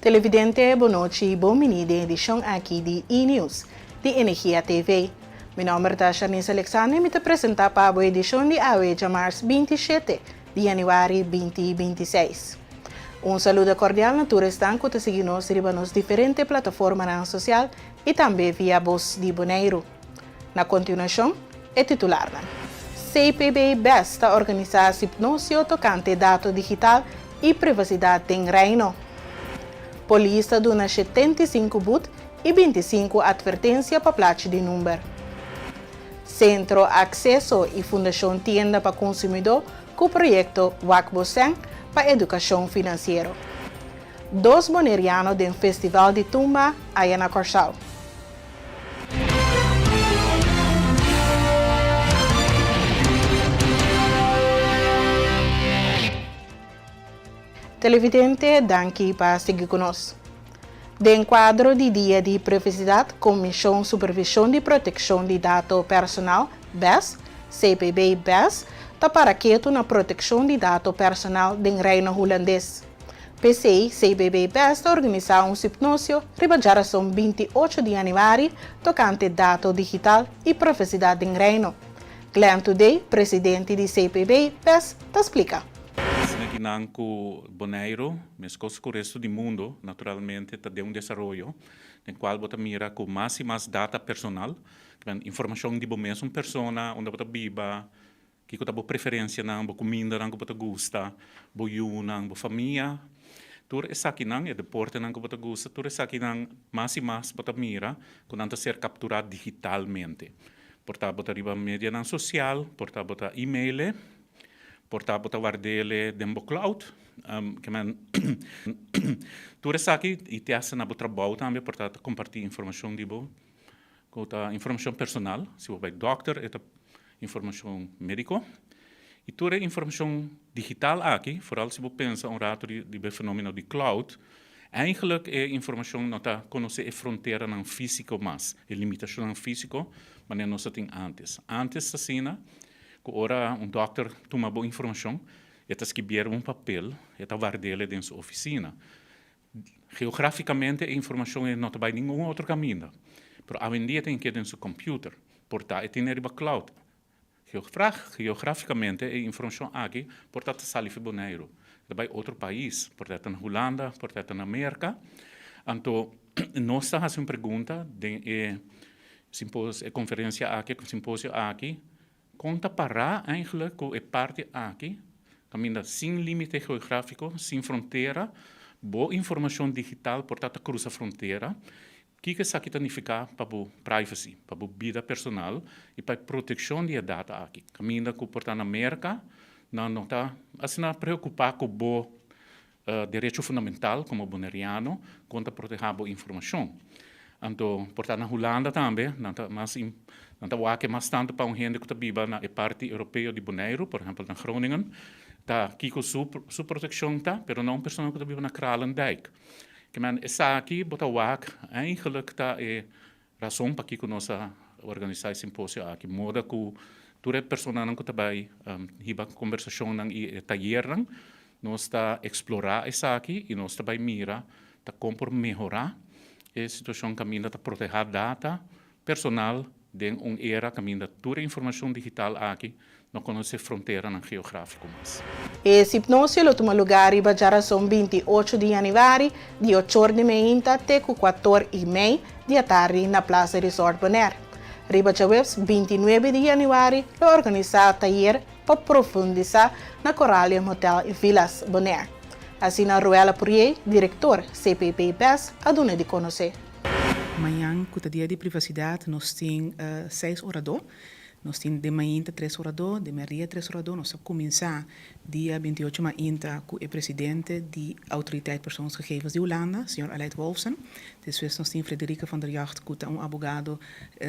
Televidente, bon nochi, bon bini den edishon aki di E-News di Energia TV. Mi nòmber ta Shanice Alexander i mi ta presentá pa bo edishon di awe djamars 27 di yanüari 2026. Un saludo kordial na tur esnan ku ta sigui nos riba nos diferente plataformanan sosial i tambe via Bos di Boneiru. Na kontinuashon, e titularnan. CPB bes ta organisá sipnosio tokante dato digital i privasidat den Reino. Polis ta duna 75 but i 25 atvertensia pa plachi di number. Sentro Akseso i Fundashon Tienda pa Konsumidó ku proyekto Wak Bo Sèn pa edukashon finansiero. Dos boneriano den Festival di Tumba aya na Kòrsou. Televidente, danki pa sigui ku nos. Den kuadro di Dia di Privasidat, Komishon Supervishon di Protekshon di Dato Personal, bes, CPB bes, ta para ketu na protekshon di dato personal den Reino Hulandes. P'esei, CBB bes ta organisá un sipnosio riba djarason 28 di yanüari tokante dato digital i privasidat den Reino. Glenn Today, presidente di CPB bes, ta splika. Asina ki nan ku Boneiru, meskos ku resto di mundu, naturalmente ta den un desaroyo den kual bo ta mira ku mas i mas data personal, informashon di bo mesun persona, unda bo ta biba, kiko ta bo preferensianan, bo kumindanan ku bo ta gusta, bo yunan, bo famia, tur esakinan, e deportenan ku bo ta gusta, tur esakinan mas i mas bo ta mira ku nan ta ser kapturá digitalmente. Por ta bo ta riba medianan sosial, por ta bo ta email-e, por ta bo ta ward'é den bo cloud. Ke men tur esaki i te hasta na bo trabou tambe por ta ta kompartí informashon di bo ku ta informashon personal. Si bo bai dòkter e ta informashon médiko. I tur e informashon digital aki, foral si bo pensa un rato di e fenómeno di cloud, eigenlijk e informashon no ta konosé e fronteranan físiko mas, e limitashonnan físiko manera nos a tin ántes. Ántes ta asina ku ora un dòkter tuma bo informashon, e ta skibier un papel, e ta ward'el den su ofisina. Geografikamente e informashon ei no ta bai ningun otro kaminda, pero awendia tin ke den su computer, por ta e tene riba cloud. Geografikamente e informashon aki por ta ta sali fi Boneiru, ta bai otro pais, por ta ta na Hulanda, por ta ta na Merka. Anto nos ta hasi un pregunta den e e konferensia aki, e simposio aki, Kon ta pará eigenlijk ku e parti aki, kaminda sin límite geográfiko, sin frontera, bo informashon digital por ta ta krusa frontera? Kiko esaki ta nifiká pa bo privacy, pa bo bida personal i pa e protekshon di e data aki? Kaminda ku por ta na Merka, nan no ta asina preokupá ku bo Derecho fundamental komo boneriano kon ta protehá bo informashon. Anto por ta na Hulanda tambe nan ta mas nan ta wak e mas tantu pa un hende ku ta biba na e parti europeo di Boneiru, por ehèmpel na Groningen, ta kiko su su protekshon ta, pero no un persona ku ta biba na Kralendijk. Ke men esaki bo ta wak eigenlijk ta e Rason pakiko nos a organisá e simposio aki, moda ku tur e personanan ku ta bai hiba kombersashonnan i e tayernan, nos ta eksplorá esaki i nos ta bai mira ta kon por mehorá e situashon kaminda ta protehá data personal den un era kaminda tur e informashon digital aki no konosé fronteranan geográfiko mas. E sipnosio lo tuma lugá riba djarason 28 di yanüari, di ochor di meinta te ku kuator i mei di atardi na Plaza Resort Bonaire. Riba djaweps 29 di yanüari lo organisá tayer pa profundisá na Coralium Hotel i Villas Bonaire. Asina Ruella Pourier, direktor CPB bes, a duna di konosé. Mañan ku ta dia di privasidat nos tin seis oradó. Nos tin den mainta tres oradó, den merdia tres oradó. Nos ta kuminsá dia 28 mainta ku e presidente di Autoriteit Persoonsgegevens di Hulanda, señor Aleid Wolfsen. Despues nos tin Frederike van der Jagt ku ta un abogado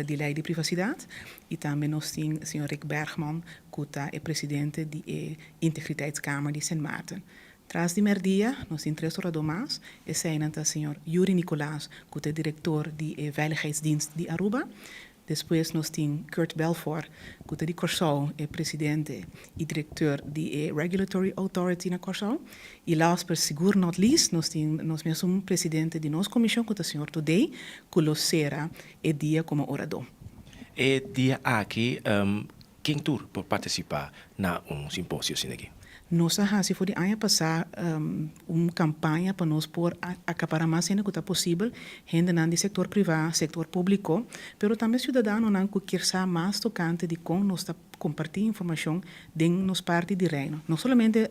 di lei di privasidat. I tambe nos tin señor Rick Bergman ku ta e presidente di e Integriteitskamer di Sint Maarten. Tras di merdia nos tin tres oradó mas, eseinan ta señor Yuri Nicolaas ku ta e direktor di e Veiligheidsdienst di Aruba. Despues nos tin Kurt Belfort ku ta di Kòrsou, e presidente i direktor di e Regulatory Authority na Kòrsou. I last but sigur not least nos tin nos mesun presidente di nos komishon ku ta señor Todey ku lo sera e dia komo oradó. E dia aki ken tur por partisipá na un simposio asina aki? Nos a hasi for di aña pasá un kampaña pa nos por akapará mas hende ku ta posibel, hendenan di sektor privá, sektor públiko, pero tambe siudadanonan ku kier sa mas tokante di kon nos ta kompartí informashon den nos parti di Reino, no solamente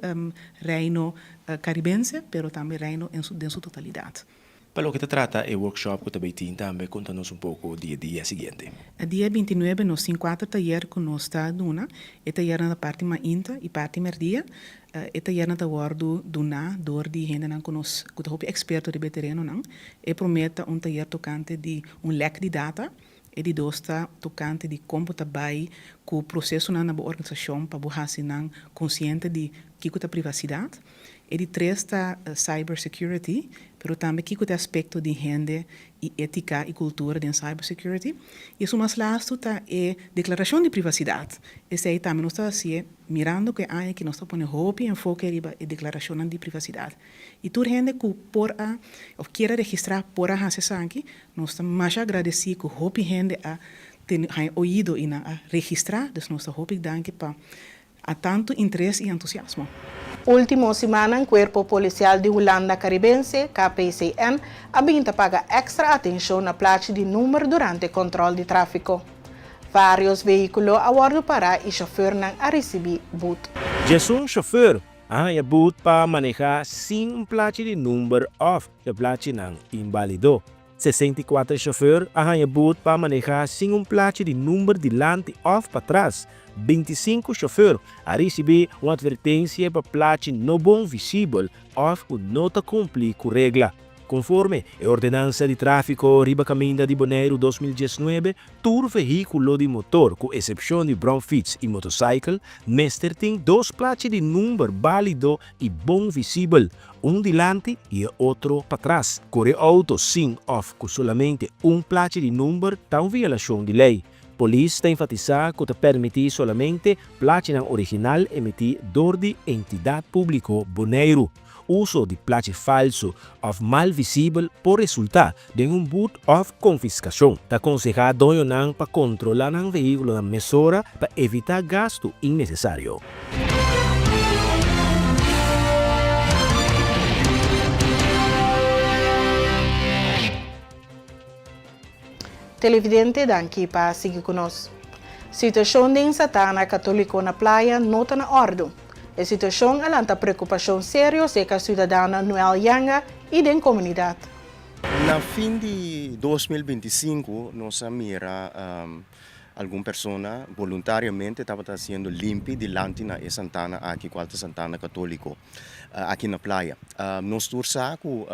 Reino Karibense, pero tambe Reino den su totalidat. Pa loke ta trata e workshop ku ta bay tin tambe konta nos un poko di e dia siguiente. E dia bintinuebe nos tin kuater tayer ku nos ta duna. E tayernan ta parti mainta i parti merdia. E tayernan ta wòrdu duná dor di hendenan ku nos ku ta hopi eksperto riba e terenonan. E promé ta un tayer tokante di un lèk di data. E di dos ta tokante di kon bo ta bai ku prosesonan na bo organisashon pa bo hasi nan konsiente di kiko ta privasidat. E di tres ta cyber security, pero tambe kiko ta e aspekto di hende i etika i kultura den cyber security. I esun mas lastu ta e deklarashon di privasidat. Esei tambe nos ta hasié mirando ku e aña aki nos ta pone hopi enfoke riba e deklarashonnan di privasidat. I tur hende ku por a òf kier a registrá por a hasi esaki. Nos ta masha agradesí ku hopi hende a tene haña oido i nan a registrá, dus nos ta hopi danki pa a tantu interes i entusiasmo. Ultimo simannan Kuerpo Polisial di Hulanda Karibense, KPCN, a bin ta paga èkstra atenshon na plachi di number durante kòntròl di tráfiko. Vários vehíkulo a wòrdu pará i shofèrnan a risibí but. Djesun shofèr a haña but pa manehá sin un plachi di number òf e plachinan inbálido. 64 shofèr a haña but pa manehá sin un plachi di number dilanti òf patras. 25 shofèr a risibí un atvertensia pa plachi no bon visibel òf ku no ta kumpli ku regla. Konforme e Ordenansa di Tráfiko riba Kaminda di Boneiru 2019, tur vehíkulo di motor, ku esepshon di bròmfits i motosaikel, mester tin dos plachi di number bálido i bon visibel, un dilanti i e otro patras. Kore outo sin òf ku solamente un plachi di number ta un violashon di lei. Polis ta enfatisá ku ta permití solamente plachinan original emití dor di Entidat Públiko Boneiru. Uso di plachi falsu òf mal visibel por resultá den un but òf konfiskashon. Ta konsehá doñonan pa kontrolá nan vehíkulonan mesora pa evitá gastu innesesario. Televidente danki pa sigui ku nos. Situashon den Satana Katoliko na Playa no ta na òrdu. E situashon a lanta preokupashon serio serka siudadano Noel Yanga i den komunidat. Na fin di 2025 nos a mira algun persona boluntariamente tabata hasiendo limpi dilanti na e santana aki cual ta Santana Catolico aki na Playa. Nos tur sa cu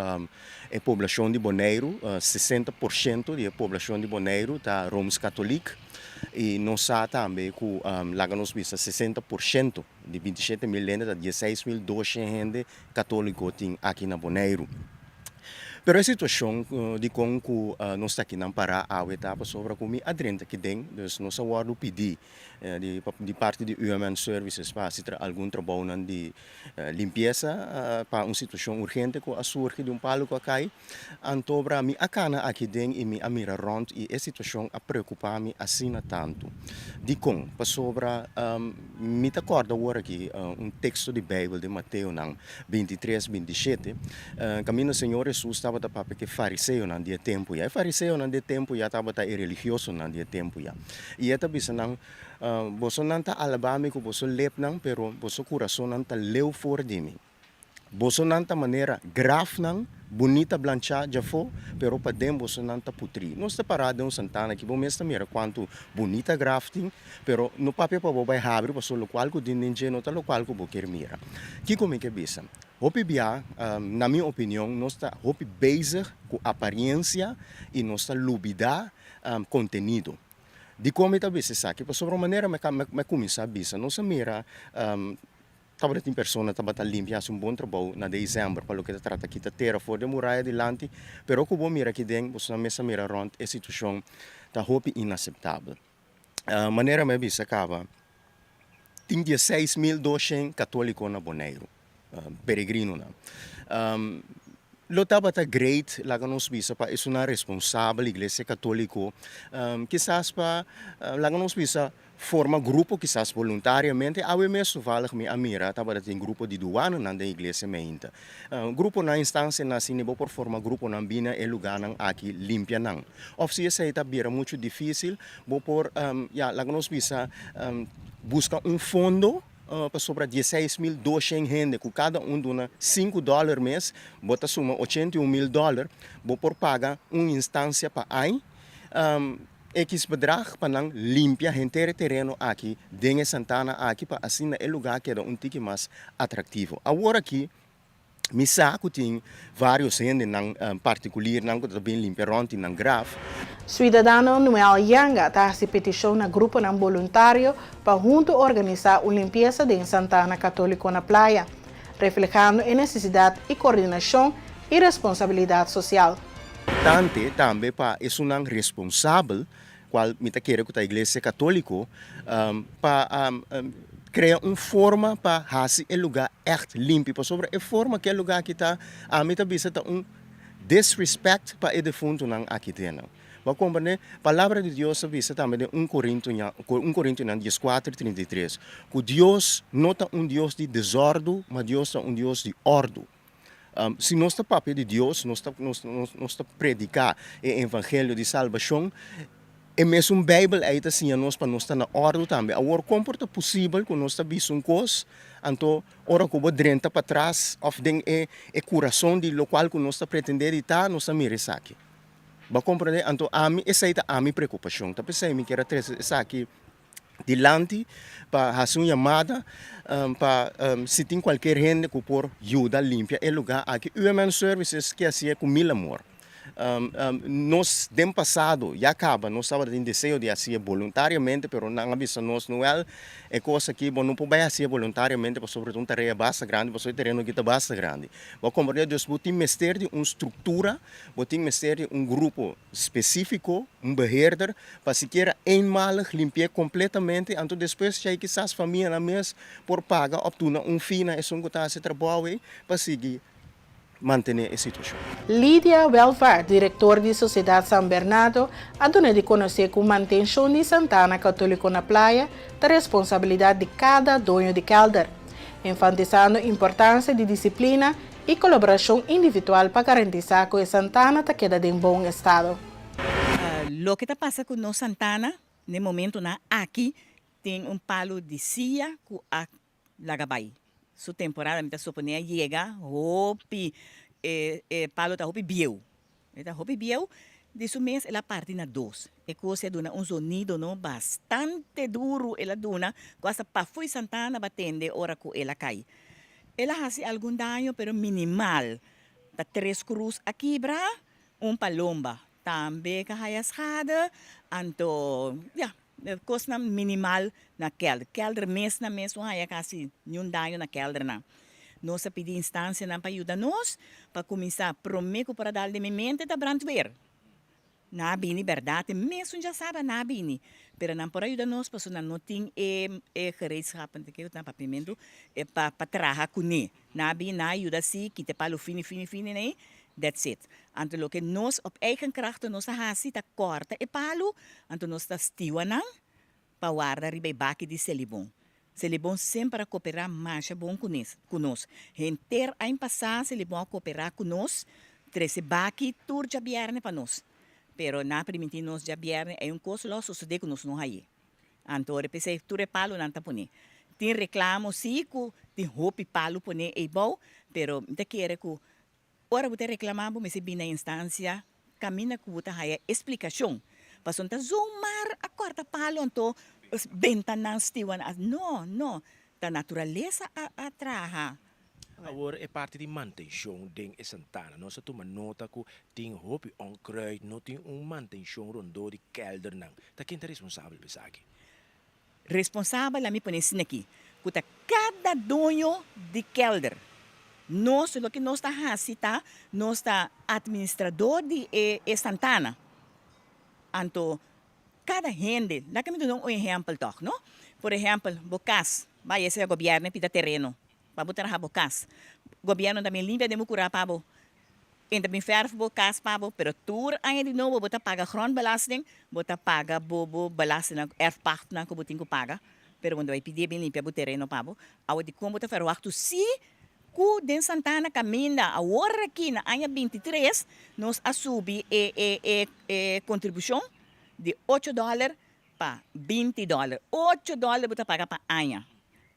e poblacion di Boneiru, 60% di e poblacion di Boneiru ta Rooms Catoliek y nos sa tambe cu laga nos bisa 60% di 27 mil hende ta 16.200 hende catolico tin aki na Boneiru. Pero e situacion di con cu nos ta aki nan para awe ta pasobra cu mi a drenta aki den, dus nos a wordo pidi di parti di UMN Services pa haci algun trabounan di limpieza pa un situacion urgente cu a surgi di un palo cu a cay. Antobra mi a cana aki den y mi a mira rond y e situacion a preocupa mi asina tanto. Dicon? Pasobra mi ta corda awor aki un texto di Bijbel den Mateonan 23, 27, caminda Señor Jesus tabata papia cu e fariseonan di e tempo ya. E fariseonan di e tempo ya tabata e religiosonan di e tempo ya. Y e ta bisa nan, Bosonan ta alaba mi cu boso lepnan, pero boso curasonnan ta leu for di mi. Bosonan ta manera grafnan bunita blanchá djafó, pero paden bosonan ta putrí. Nos ta pará den un santana aki, bo mes ta mira kuantu bunita graf tin, pero no papia pa bo bai habri pasobra lokual ku tin den dje no ta lokual ku bo kier mira. Kiko mi ke bisa? Hopi bia, na mi opinion, nos ta hopi bezig ku apariensia i nos ta lubidá kontenido. Dikon mi ta bisa esaki? Pasobra un manera mi a kuminsá bisa, nos a mira. Tabata tin persona tabata limpia hasi un bon trabou na desèmber pa loke ta trata kita tera for di e muraya dilanti, pero ku bo mira aki den boso nan mes a mira rònt e situashon ta hopi inaseptabel. Manera mi a bisa kaba, tin 16.200 katóliko na Boneiru, peregrinonan. Lo tabata great, laga nos bisa, pa esunnan responsabel, Iglesia Katóliko, kisas pa, laga nos bisa, forma grupo kisas voluntariamente. Awe mes toevallig mi a mira tabata tin grupo di duanonan den iglesia meinta. Gruponan instancianan asina bo por forma gruponan bini e lugarnan aki limpia nan. Of si esei ta bira mucho dificil bo por ya laga nos bisa busca un fondo pasobra 16.200 hende cu cada un duna $5 mes bo ta suma 81.000 dollar bo por paga un instancia pa aña. X bedrag pa nan limpia henter e tereno aki den e santana aki pa asina e lugar keda un tiki mas atractivo. Awor aki mi sa cu tin varios hendenan particuliernan cu ta bin limpia rond di nan graf. Suidadano Noel Yanga ta hasi petishon na gruponan boluntario pa huntu organisá un limpiesa den Santana Katóliko na Playa, reflehando e nesesidat i kordinashon i responsabilidat sosial. Importante tambe pa esunnan responsabel, cual mi ta kere cu ta Iglesia Catolico, pa crea un forma pa haci e lugar echt limpi, pasobra e forma cu e lugar aki ta, ami ta bisa ta un disrespect pa e defuntonan aki den. Bo a comprende? Palabra di Dios ta bisa tambe den un Corintonan, un Corintonan 14, 33, cu Dios no ta un Dios di desordu, ma Dios ta un Dios di ordu. Si nos ta papia di Dios, nos ta, nos, nos, nos ta prediká e evangelio di salbashon, e mesun Beibel ei ta siña nos pa nos ta na òrdu tambe. Awor, kon por ta posibel ku nos ta bisa un kos, anto ora ku bo drenta patras òf den e e kurason di lokual ku nos ta pretendé di ta, nos ta mira esaki? Bo a komprendé? Anto ami, esei ta ami preokupashon. Ta p'esei mi kier a trese esaki dilanti pa hasi un yamada pa si tin cualkier hende cu por yuda limpia e lugar aki. UMN Services ke haci'e cu mil amor. Nos den pasado ya caba nos tabata tin deseo di haci'e voluntariamente pero nan a bisa nos Noel e cos aki bo no por bay haci'e voluntariamente pasobra ta un tarea basta grandi pasobra e tereno aki ta basta grandi. Bo a comprende? Dus bo tin mester di un structura, bo tin mester di un grupo spesífiko, un beheerder, pa sikiera eenmalig limpi'é kompletamente, anto despues djei kisas famianan mes por paga òf duna un fee na esun ku ta hasi trabou ei pa sigui mantené e situashon. Lydia Welvaart, direktor di Sosiedat San Bernardo, a duna di konosé ku mantenshon di Santana Katóliko na Playa ta responsabilidat di kada doño di kèlder, enfatisando importansia di disiplina i kolaborashon individual pa garantisá ku e santana ta keda den bon estado. Loke ta pasa ku nos santana n'e momentonan aki tin un palu di sia ku a laga bai. Su temporada mi ta suponé a yega hopi e e palu ta hopi bieu. E ta hopi bieu, di su mes el a parti na dos. E kos a duna un zonido no bastante duru el a duna ku asta pafui santana ba tende ora ku el a kai. El a hasi algun daño pero minimal. Ta tres krus a kibra, un palomba tambe ka haya schade, anto ya, kosnan minimal na kelder. Kelder mes na mes no haya kasi niun daño na keldernan. Nos a pidi instancianan pa yuda nos pa cuminsa prome cu por a dal den mi mente ta brandweer. Nan a bini berdad e mesun djasabra nan a bini pero nan por a yuda nos pasobra nan no tin e e gereedschappen te kico ta papiamentu e pa pa traha cune. Nan a bini nan a yuda si kita e palo fini fini fini nei that's it. Anto loke nos op eigen krachten nos a haci ta corta e palo anto nos ta stiwa nan pa warda riba e baki di Selibon. Selibon semper a koperá masha bon ku nes, ku nos. Henter aña pasá Selibon a koperá ku nos, trese baki tur djabièrnè pa nos. Pero nan a primintí nos djabièrnè ei un kos lo a sosodé ku nos no haye. Anto ora p'esei tur e palunan ta poné. Tin reklamo sí ku tin hopi palu poné eibou, pero mi ta kere ku Ora bo ta reclama bo mester bini na instancia caminda cu bo ta haya explicacion. Pasobra no ta zomaar a corta palo anto benta nan stiwa nan. No, no. Ta naturalesa a traha. Awor e parti di mantencion den e santana. Nos a tuma nota cu tin hopi onkruid, no tin un mantencion rondó di keldernan. Ta ken ta responsabel pa esaki? Responsabel a mi pone esina aki, cu ta cada. Kada doño di kèlder, nos loke nos ta hasi ta nos ta atministradó di e e santana. Anto kada hende, laga mi duna un ehèmpel tòg, no? Por ehèmpel, bo kas, bai esei gobièrnu e pida tereno pa bo traha bo kas. Gobièrnu ta bin limpia den bo kurá pa bo, e ta bin fèrf bo kas pa bo, pero tur aña di nobo bo ta paga grondbelasting, bo ta paga bo bo belastingnan, erfpachtnan ku bo tin ku paga, pero bo no ta bai pidi e bin limpia bo tereno pa bo. Awe dikon bo ta ferwagt si Ku den Santana kaminda awor aki na aña 23 nos a subi e e e e kontribushon di ocho dòler pa 20 dòler. Ocho dòler bo ta paga pa aña.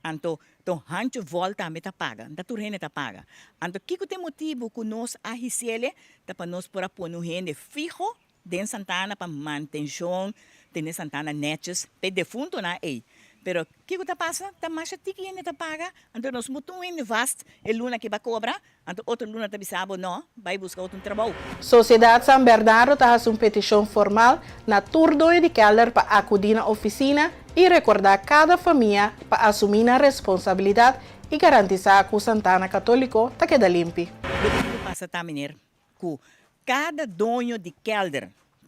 Anto to hancho vòl tambe ta paga. Nta tur hende ta paga. Anto kiko ta e motibu ku nos a hisiele? Ta pa nos por a pone un hende fiho den Santana pa mantenshon, tene Santana netjes p'e defuntonan ei. Pero kiko ta pasa? Ta masha tiki hende ta paga, anto nos mutu un hende vast e luna ke ba kobra, anto otro luna ta bisa bo no, bai buska otro un trabou. Sosiedat San Bernardo ta hasi un petishon formal na tur doño di kèlder pa akudí na ofisina i rekordá kada famia pa asumí nan responsabilidat i garantisá ku Santana Katóliko ta keda limpi. Loke ku pasa ta, meneer, Ku kada doño di kèlder,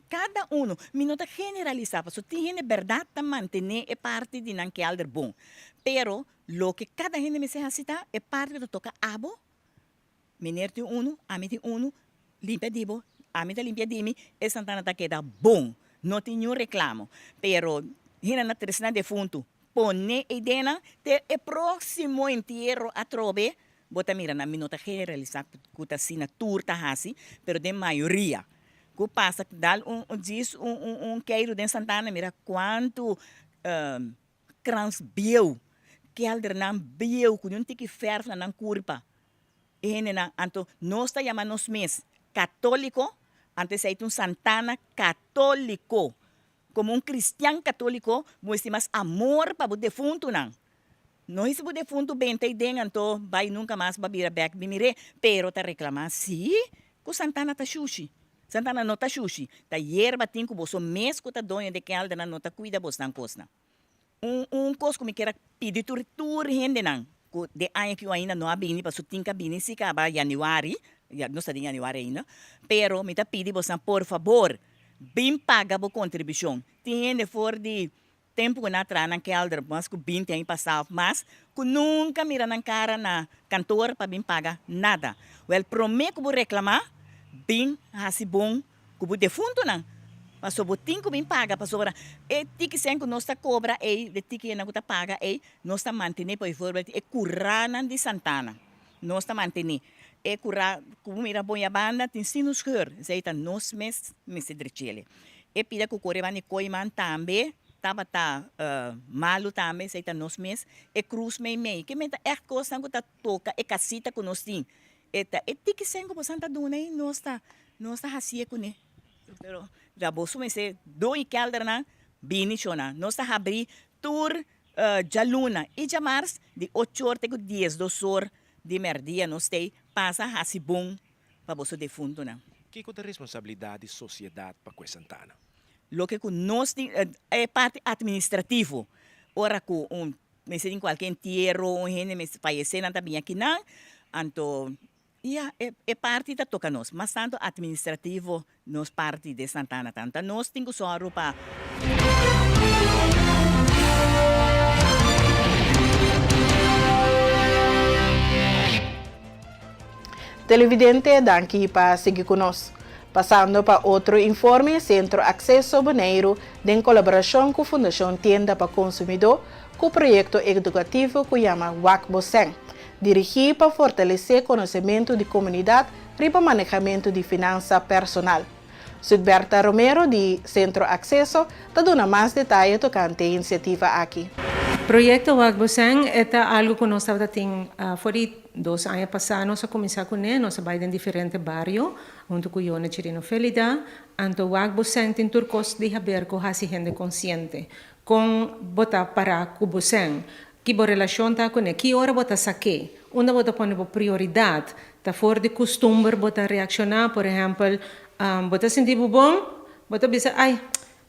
kada unu, mi no ta generalisá, pasobra tin hende bèrdat ta mantené e parti di nan kèlder bon, pero loke kada hende mester hasi ta e parti ku ta toka abo, meneer tin unu, ami tin unu, limpia di bo, ami ta limpia di mi, e santana ta keda bon, no tin niun reklamo, pero hende na trese nan defuntu, pone e ideanan te e próksimo entiero atrobe Bo ta mira nan, mi no ta generalisá ku ta asina tur ta hasi, pero den mayoria. Ku pasa dal un djis un un un keiru den Santana mira kuantu krans bieu, keldernan bieu ku ni un tiki fèrf na nan kurpa. E hendenan, anto nos ta yama nos mes katóliko, anto esei ta un Santana katóliko. Komo un kristian katóliko bo mester mas amor pa bo defuntunan. No hisi bo defuntu benta ei den anto bai nunka mas bo a bira bek bin mir'é, pero ta reklamá si ku Santana ta shushi. Santana no ta shushi, ta yerba tin ku boso mes ku ta doño di keldernan no ta kuida bosnan kosnan. Un un kos ku mi kier a pidi tur tur hendenan ku den aña ku ainda no a bini pasobra tin ku a bini si kaba yanüari, ya nos ta den yanüari ainda, pero mi ta pidi bosnan por fabor bin paga bo kontribushon. Tin hende for di Tempu ku nan a traha nan kèlder mas ku 20 aña pasá òf mas, ku nunka mira nan kara na kantor pa bin paga nada. Wèl, promé ku bo reklamá, bin hasi bon ku bo defuntunan. Pasobra bo tin ku bin paga, pasobra e tiki sèn ku nos ta kobra ei, e tiki nan ku ta paga ei, nos ta mantené bijvoorbeeld e kuranan di Santana. Nos ta mantené e kurá ku bo mira bon yabanda tin sinusgeur, esei ta nos mes mester drech'el. E pida ku kore banda di koiman tambe tabata malu tambe, esei ta nos mes. E krus meimei, ke men ta ègt kosnan ku ta toka e kasita ku nos tin. E ta e tiki sèn ku bosan ta duna ei, nos ta nos ta hasié kuné. Pero ya boso mester doño kèldernan bini shona. Nos ta habrí tur djaluna i djamars di ocho or te ku diesdos or di mèrdia nos ta ei pasa hasi bon pa boso defuntonan. Kiko ta responsabilidat di sosiedat pa ku e Santana? Loke ku nos tin e parti administrativo, ora ku un mester tin kualke entiero, un hende mester fayesé nan ta bini akinan, anto ya e e parti ta toka nos. Mas tantu administrativo nos parti den Santana ta. Anto nos tin ku sòru pa. Televidente danki pa sigui ku nos. Pasando pa otro informe, Sentro Akseso Boneiru den kolaborashon ku Fundashon Tienda pa Konsumidó ku proyekto edukativo ku yama Wak Bo Sèn, dirigí pa fortalesé konosementu di komunidat riba manehamentu di finansa personal. Sudberta Romero di Sentro Akseso ta duna mas detaye tokante e inisiativa aki. Proyekto Wak Bo Sèn e ta algu ku nos tabata tin for di dos aña pasá nos a kuminsá kuné, nos a bai den diferente bario huntu ku Yone Chirino Felida, anto Wak Bo Sèn tin tur kos di haber ku hasi hende konsiente kon bo ta pará ku bo sèn, ki bo relashon ta kuné, ki ora bo ta sak'é, unda bo ta pone bo prioridat, ta for di kustumber bo ta reakshoná, por ehèmpel, bo ta sinti bo bon, bo ta bisa, ai,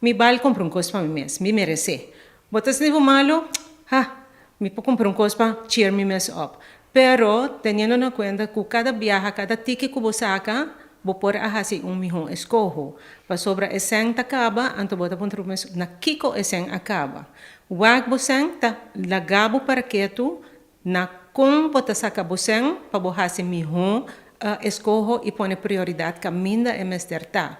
mi bal kumpra un kos pa mi mes, mi meresé. Bo ta sinti bo malu? Ha! Mi por kumpra un kos pa cheer mi mes op. Pero teniendo na kuenta ku kada biaha, kada tiki ku bo saka, bo por a hasi un mihó eskoho. Pasobra e sèn ta kaba, anto bo ta puntra bo mes na kiko e sèn a kaba. Wak bo sèn ta laga bo para ketu na kon bo ta saka bo sèn pa bo hasi mihó eskoho i pone prioridat kaminda e mester ta.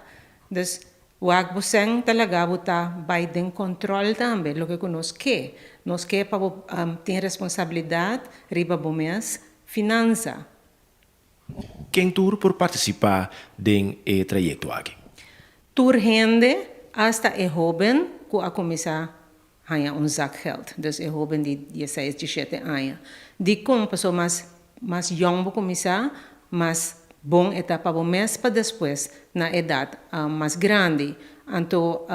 Dus Wak bo sèn ta laga bo ta bai den kòntròl tambe, loke ku nos ke. Nos ke pa bo tin responsabilidat riba bo mes finansa. Ken tur por partisipá den e trayekto aki? Tur hende, asta e hóben ku a kuminsá haña un zakgeld, dus e hóben di dieseis, diesshete aña. Dikon? Pasobra mas mas yòn bo kuminsá, mas bon e ta pa bo mes pa despues na edat mas grandi. Anto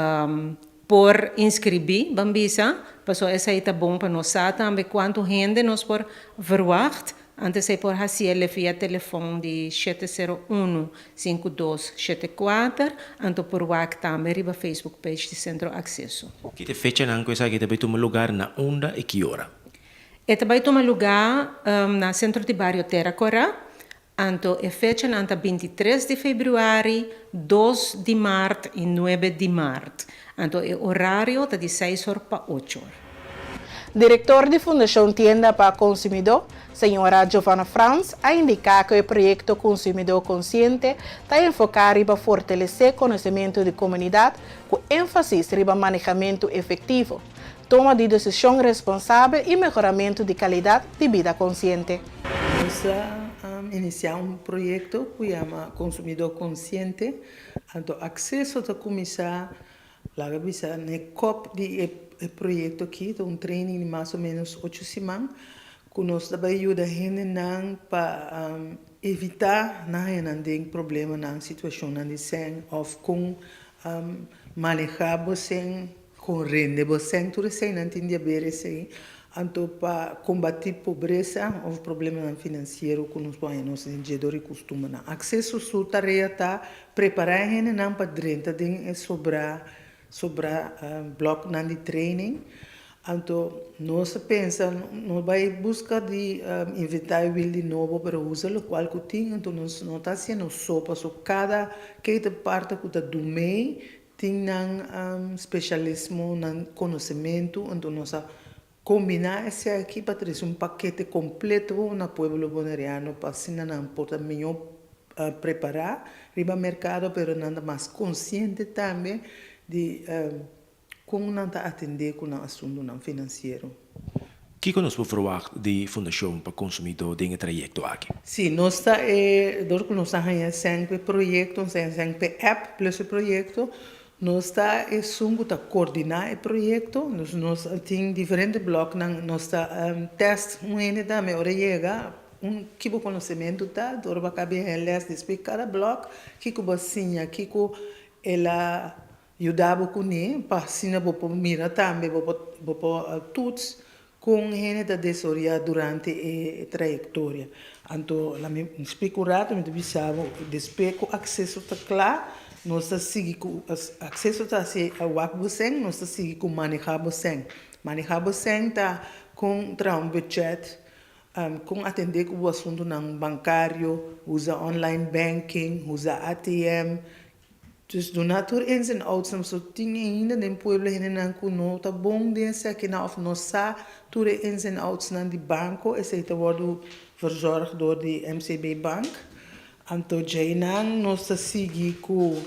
por inskribí, ban bisa, pasobra esei ta bon pa nos sa tambe kuantu hende nos por verwagt. Antes ei por hasiel via telefon di 701 5274, anto por wak tambe riba Facebook page di Sentro Akseso. Ki ta e fechanan ku esaki ta bai tuma lugar, na unda i ki ora? E ta bai tuma lugá na Sentro di Bario Tera Kora, anto e fechanan ta 23 di febrüari, 2 di mart i 9 di mart. Anto e orario ta di seis or pa ocho or. Direktor di Fundashon Tienda pa Konsumidó, señora Giovanna Frans, a indiká ku e proyekto Konsumidó Konsiente ta enfoká riba fortalesé konosementu di komunidat ku énfasis riba manehamentu efektivo, toma di desishon responsabel i mehoramentu di kalidat di bida konsiente. Nos a inisiá un proyekto ku yama Konsumidó Konsiente, anto Akseso ta kuminsá Laga bisa n'e kop di e proyekto aki ta un training di mas o ménos ocho siman ku nos ta bai yuda hendenan pa evitá nan haña nan den problemanan, situashonnan di sèn òf kon manehá bo sèn, kon rende bo sèn, tur eseinan tin di haber esei. Anto pa kombatí pobresa òf problemanan finansiero ku nos por haña nos den dje dor e kustumbernan. Akseso su tarea ta prepará e hendenan pa drenta den e sobrá sobrá blòknan di training. Anto nos a pensa no bai buska di inventá e wil di nobo pero usa lokual ku tin. Anto nos no ta hasiendo so pasobra kada kete parti ku ta dumei Tin nan spesialismo, nan konosementu, anto nos a kombiná esaki pa trese un pakete kompleto na pueblo boneriano pa asina nan por ta mihó prepará riba merkado pero nan ta mas konsiente tambe di kon nan ta atendé ku nan asuntunan finansiero. Kiko nos por verwagt di Fundashon pa Konsumidó den e trayekto aki? Sí, nos ta e, dor ku nos a haña sèn pa e proyekto, nos a haña sèn pa e app plus e proyekto, nos ta esun ku ta koordiná e proyekto. Nos nos tin diferente blòknan, nos ta tèst un hende tambe ora e yega, un ki bo konosementu ta, dor bo a kaba e lès despues kada blòk, kiko bo a siña, kiko el a Yuda bo kuné pa asina bo por mira tambe, bo por bo por toets kon hende ta desoreá durante e trayektoria. Anto la mi splika un rato, mi ta bisa bo despues ku akseso ta kla, nos ta sigui ku akseso ta hasi wak bo sèn, nos ta sigui ku manehá bo sèn. Manehá bo sèn ta kon traha un budget, kon atendé ku bo asuntunan bankario, usa online banking, usa ATM. Dus duna tur ins en outs nan pasobra tin ainda den pueblo hendenan ku no ta bon den esakinan òf no sa tur e ins en outs nan di banko, esei ta wòrdu verzorg dor di MCB Bank. Anto djeinan nos ta sigui ku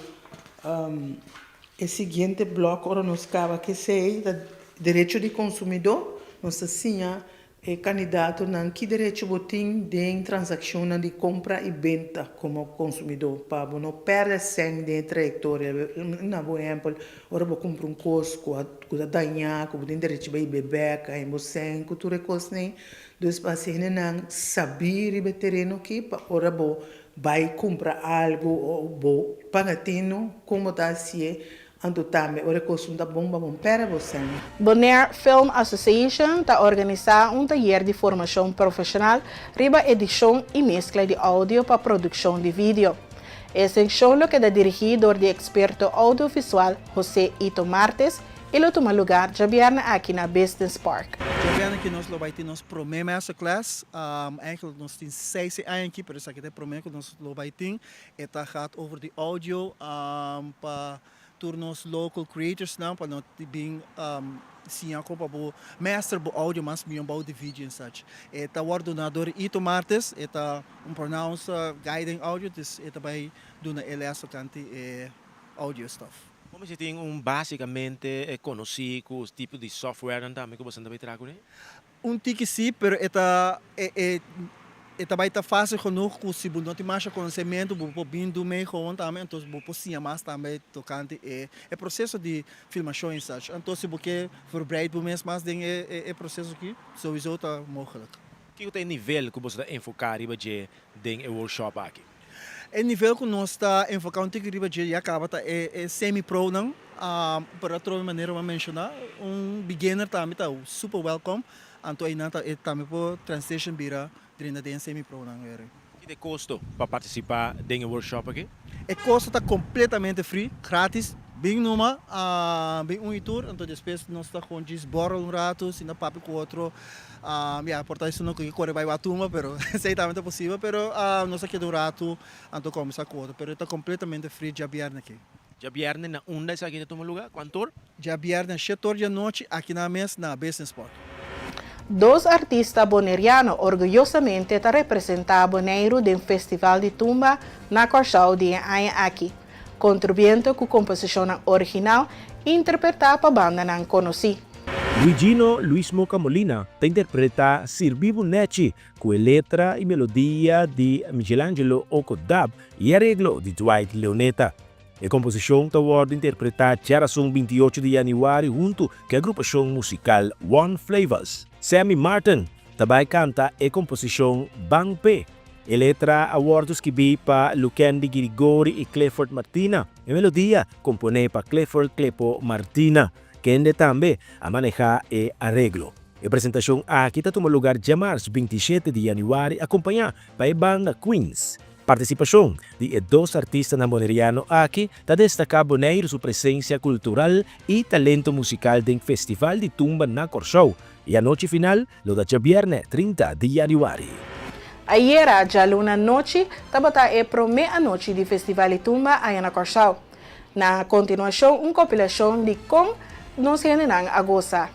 e siguiente blòk ora nos kaba ku esei ta derecho di konsumidó, nos ta siña E kandidatonan ki derecho bo tin den transakshonnan di kompra i benta komo konsumidó pa bo no pèrdè sèn den e trayektoria. Na bo ehèmpel, ora bo kumpra un kos ku a ku ta dañá, ku bo tin derecho bai b'e bèk, haña bo sèn ku tur e kosnan. Dus pa hasi hendenan sabí riba e tereno akí pa ora bo bai kumpra algu o bo paga tinu kon bo ta hasié. Anto tambe ora e kos un ta bon pa bon pèrdè bo sèn. Bonaire Film Association ta organisá un tayer di formashon profeshonal riba edishon i meskla di oudio pa produkshon di video. E sekshon lo keda dirigí dor di eksperto oudiovisual José Ito Martes. E lo tuma lugar djabièrnè aki na Business Park. Djabièrnè aki nos lo bai tin nos promé masterclass. Eigenlijk nos tin seis e aña aki, pero esaki ta e promé ku nos lo bai tin. E ta gaat over di audio pa tur nos local creatorsnan pa no bin siña kon pa bo master bo audio mas mihó bou di video en such. E ta wòrdu duna dor Ito Martes, e ta un pronounce guiding audio, dus e ta bai duna e lès tokante e audio stuff. Bo mester tin un basikamente konosí ku tipo di softwarenan tambe ku boso ta bai traha kuné? Un tiki sí, pero e ta e e e ta bai ta fácil genoeg ku si bo no tin masha konosementu bo por bin do mee gewoon tambe, entonces bo por siña mas tambe tokante e e proseso di filmashon i such. Anto si bo ke verbreid bo mes mas den e e e proseso aki, souiso ta mogelijk. Kiko ta e nivel ku boso ta enfoká riba dje den e workshop aki? E nivel ku nos ta enfoká un tiki riba dje ya kaba ta e e semi pro nan, pero atrobe manera bo a menshoná un beginner tambe ta super welcome, anto einan ta e tambe por transition bira drenta den e semi pro nan weri. Ki ta e kosto pa partisipá den e workshop aki? E kosto ta kompletamente free, gratis, bin numa, bin un i tur, anto despues nos ta gewoon djis borrel un ratu, sinta papia ku otro. Ya, por ta esun no ke kore bai wak tumba, pero esei tambe ta posibel, pero nos a keda un ratu anto kombersa ku otro, pero e ta kompletamente free djabièrnè aki. Djabièrnè na unda esaki ta tuma lugá? Kuantu or? Djabièrnè shete or di anochi aki na mes na Business Park. Dos artista boneriano orguyosamente ta representá Boneiru den Festival di Tumba na Kòrsou di e aña aki, kontribuendo ku komposishonnan original interpretá pa bandanan konosí. Luigino Luis Moca Molina ta interpretá Sirbi bo Nechi ku e letra i melodia di Michelangelo Oko Dab i areglo di Dwight Leoneta. E komposishon ta wòrdu interpretá djarason 28 di yanüari huntu ku e agrupashon musikal One Flavors. Sammy Martin ta bai kanta e komposishon Ban P'e. E letra a wòrdu skibí pa Lukendi Girigori i Clifford Martina. E melodia komponé pa Clifford Clepo Martina, kende tambe a manehá e areglo. E presentashon aki ta tuma lugar djamars 27 di yanüari akompañá pa e banda Queens. Partisipashon di e dos artistanan boneriano aki ta destaká Boneiru su presensia kultural i talento musikal den Festival di Tumba na Kòrsou. E anochi final lo ta djabièrnè 30 di yanüari. Ayera djaluna nochi tabata e promé anochi di Festival di Tumba aña na Kòrsou. Na kontinuashon un kompilashon di kon nos hendenan a gosa.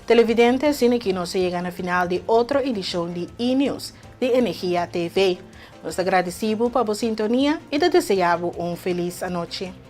Televidente, asina aki nos a yega na final di otro edicion di E-News di Energia TV. Nos ta gradeci bo pa bo sintonia y ta desea bo un feliz anochi.